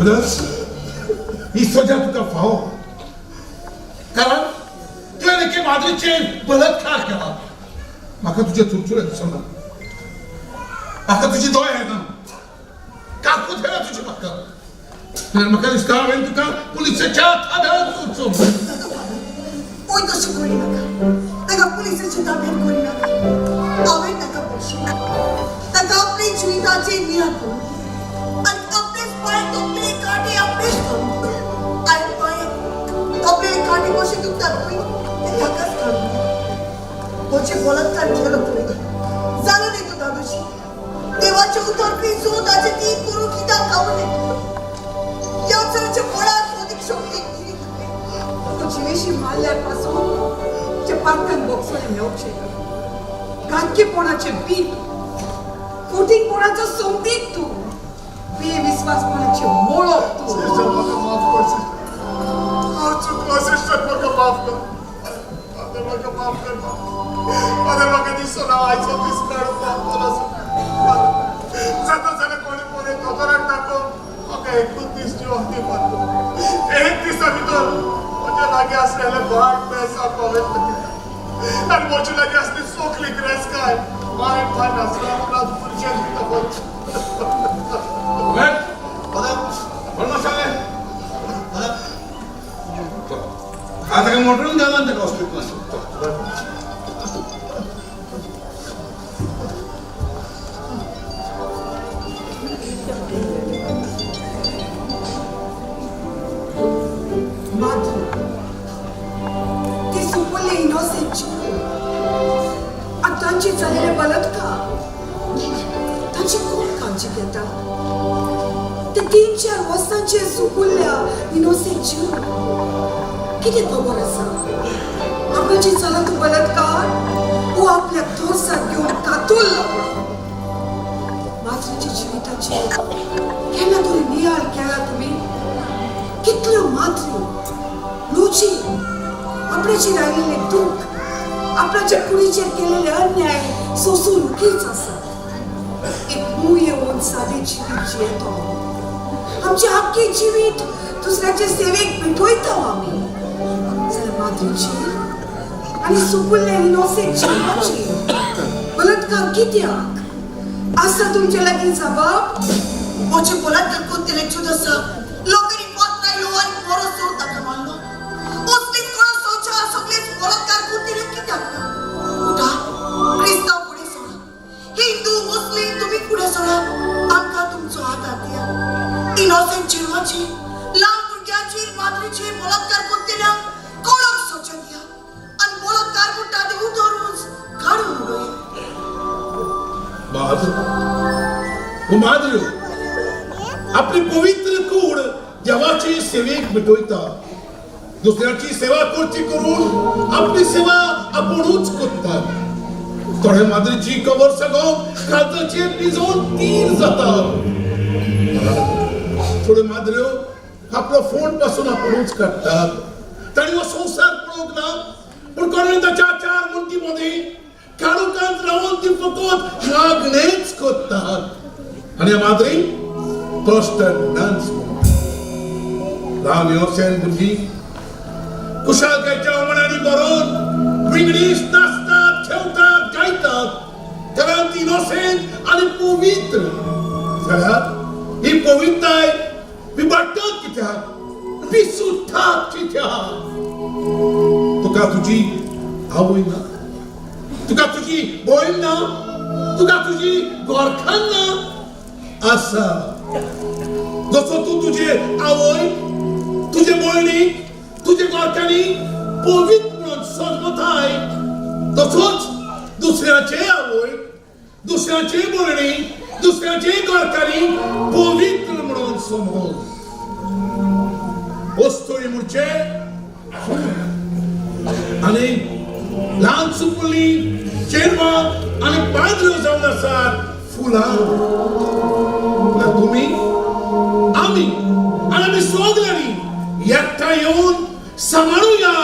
Father, ही सजा तुका फावो, कारण तुवें एके माद्रीचेर बलात्कार केला. म्हाका तुजे चुरचुरे दिसना, म्हाका तुजी दोळे येना, काकूत येना तुजी म्हाका. तर म्हाका दिसता हांवें तुका पुलिसाच्या थाब्यांत वचूं. ओय, तशें करी नाका. ताका पुलिसाच्या ताब्यात करी नाका. हांवें ताका पोशें. ताका आपले जिविताचे नियाळ करून आनी आपलेच पांय तकले कांटे आपलेच करून, आनी पांय तकले कांटे कशे दुखतात पळय, ते ताकाच काडून. म्हजे बलात्कार केलो तुवें, जालो न्ही तूं दादोशी? देवाचें उतर पिजून ताचें ती करूं कित्याक खावं न्ही? ह्या चलच्या बळाक अदीक शक्ती दिली तुवें. तूं जिवेशी मारल्यार पासून तुज्या पांखान बोगसोले मेवचे. घातकेपणाचें बी तूं, फटींगपणाचो सोमतीक तूं, बेविस्वासपणाचें मोळप तूं. सिस्टर, म्हाका माफ कर सिस्टर. हांव चुकलो सिस्टर, म्हाका माफ कर. फादर, म्हाका माफ कर. फादर, म्हाका दिसना आयचो दीस काडून माफ कर. जाता जाल्यार कोणी कोणी दोतोराक दाखोवन म्हाका एकूच दीस जिवन दी फादर. एक दिसा भितर म्हज्या लागीं आसलेलें भाट बेस हांव कॉवेंत दिता आनी म्हजे लागीं आसली सोगली ग्रेसकाय माय पाय नासला उपरांत पुरशेन दिता फादर. कोण सांगलें आता काय मोटरून द्याला ताका हॉस्पिटलान. माद्री ते सुपुल्ले इनोसेंट चिकू आनी तांचे जालेले बलात्कार, तांची कोण काळजी घेता? ते 3-4 वर्सांचे सुपुल्ल्या इनोसेंट चिरू कितें खबर आसा आपणाचे जाला तो बलात्कार? वो आपल्या तोर्साक घेवन कातुल्लो. माद्रीच्या जिविताचेर केन्ना तरी नियाळ केला तुमी? कितल्यो माद्री लुची आपल्याचेर आयिल्लें दूख, आपल्याच्या कुडीचेर केलेले अन्याय सोसून उगीच आसा. एक मूय येवन सादें जिवीत जियेतो. आमचें आख्खें जिवीत दुसऱ्याचे सेवेक भेटयता आमी, जाल्यार माद्रीचेर आनी सुपुल्ल्या इनोसेंट जिवाचेर बलात्कार कित्याक? आसा तुमचे लागीं जबाब? म्हजे बलात्कार करतले जुदसा लोकांनी पत्रायलो आनी बरो सोड ताका मारलो. असलीच कोणा सोच्या सगळेच बलात्कार करतले कित्याक ना? उठा, क्रिस्तांव फुडें सोडा, हिंदू मुस्लीम तुमी फुडें सोडा, आमकां तुमचो आदार दिया. इनोसेंट चेडवाची, ल्हान भुरग्यांची, माद्रीची बलात्कार करतल्यांक कडक सजा दिया आनी बलात्कार म्हणटा ते उतरूच काडून उडया. बहादूर हो माद्र्यो आपली पवित्र कूड देवाची सेवेक भेटयता. दुसऱ्याची सेवा करची करून आपली सेवा आपुणूच करतात. थोडे माद्रीची कबर सगोवन काळजाचेर निजोवन तीर जातात. थोड्यो माद्र्यो आपलो फोन पासून आपुणूच काडटात. तांणी हो संवसार पळोवंक ना, पूण कोणूय ताच्या चार मुंटी मदीं काळोखांत रावन ती फकत मागणेच करतात. आनी ह्या माद्री क्लॉस्टर नन्स म्हणून ल्हान इनोसेंट भुरगीं कुशालकायच्या उमणांनी भरून विंगडीस नाचतात, खेळतात, गायतात, कारण ती इनोसेंट आनी पवित्र. जाल्यार ही पवित्रताय विबाडटात कित्याक, पिसुट्टात कित्याक? तुका तुजी आवय ना? तुका तुजी भयण ना? तुका तुजी गोरखान ना? आसा. जसो तूं तुजे आवय, तुजे भयणीक, तुजे गोरखांनी पवित्र म्हणून समजताय, तसोच दुसऱ्याचे आवय, दुसऱ्याचे भयणी, दुसऱ्याचे गोरखांनी पवित्र म्हणून समज. वस्तुरी म्हणचे फूल आनी ल्हान सुपुल्ली चेडवां आनी पाद्र्यो जावन आसात फुलां. म्हळ्यार तुमी, आमी आनी आमी सगल्यांनी एकठांय येवन सांबाळुया.